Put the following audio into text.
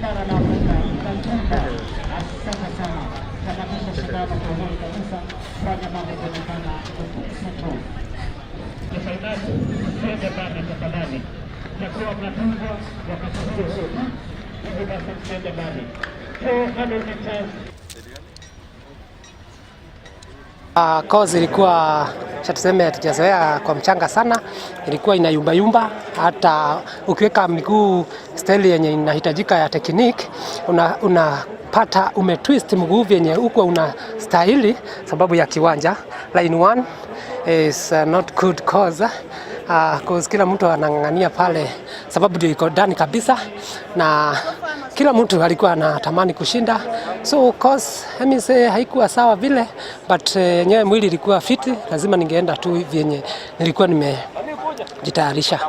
Bara la Afrika Mtunda. Asante sana, tamatisha shindano kwa uzuri kabisa, fanya mambo kuonekana mepesi tu. Fainali, msiende mbali tafadhali, takuwa mnatungwa wakati huo huo tu, hivyo basi msiende mbali. 400 meters. Course ilikuwa, cha tuseme, hatujazoea kwa mchanga sana, ilikuwa inayumbayumba. Hata ukiweka miguu style yenye inahitajika ya technique, unapata umetwist mguu vyenye huko una stahili sababu ya kiwanja. Line 1 is not good cause kila mtu anang'ang'ania pale sababu ndio iko ndani kabisa na kila mtu alikuwa anatamani kushinda, so course, let me say, haikuwa sawa vile, but yenyewe mwili ilikuwa fiti, lazima ningeenda tu vyenye nilikuwa nimejitayarisha.